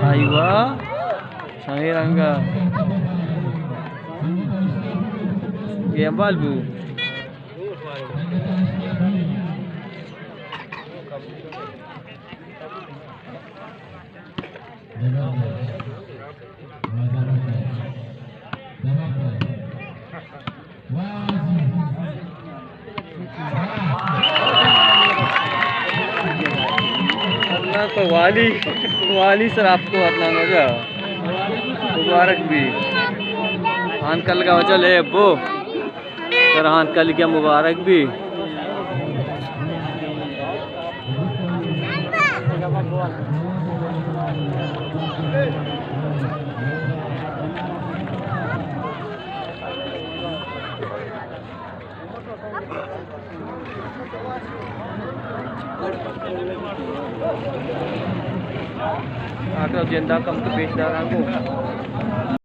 ایوا سمے رنگا گیم بال بو۔ اللہ کو والی، والی سر آپ کو اتنا مزہ۔ مبارک بھی۔ آن کل کا وجہ لے ابو۔ فرحان کل کیا مبارک بھی۔ آخر جندا کم تو پیش داراں کو۔